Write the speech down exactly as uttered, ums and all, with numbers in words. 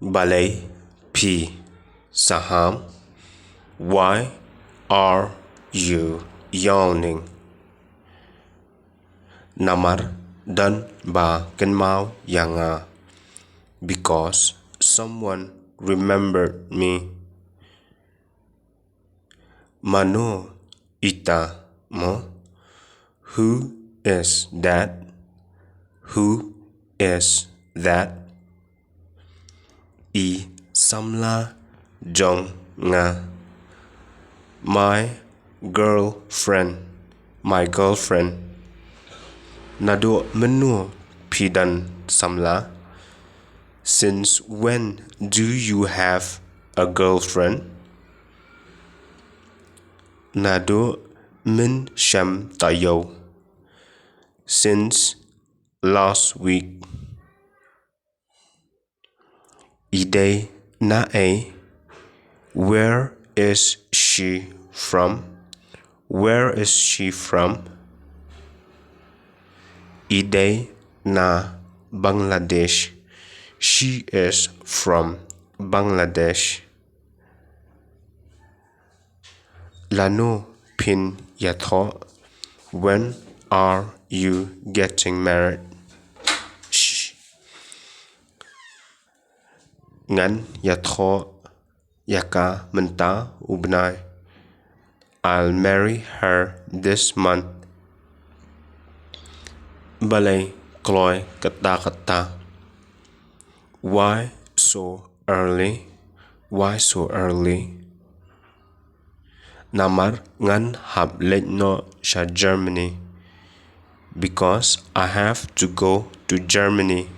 Balei phi saham? Why are you yawning? Namar don ba kynmaw ïa nga. Because someone remembered me. Mano ita mo? Who is that? Who is that? I samla jong nga. My girlfriend. My girlfriend. Naduh mynno phi don samla? Since when do you have a girlfriend? Naduh mynshem taïew. Since last week. I dei na ei? Where is she from? Where is she from? I dei na Bangladesh. She is from Bangladesh. Lano phin ïathoh? When are you getting married? Shh. Ngan ïathoh ïa ka mynta u bnai. I'll marry her this month. Balei kloi katta katta? Why so early? Why so early? Namar ngan hap leit noh sha Germany. Because I have to go to Germany.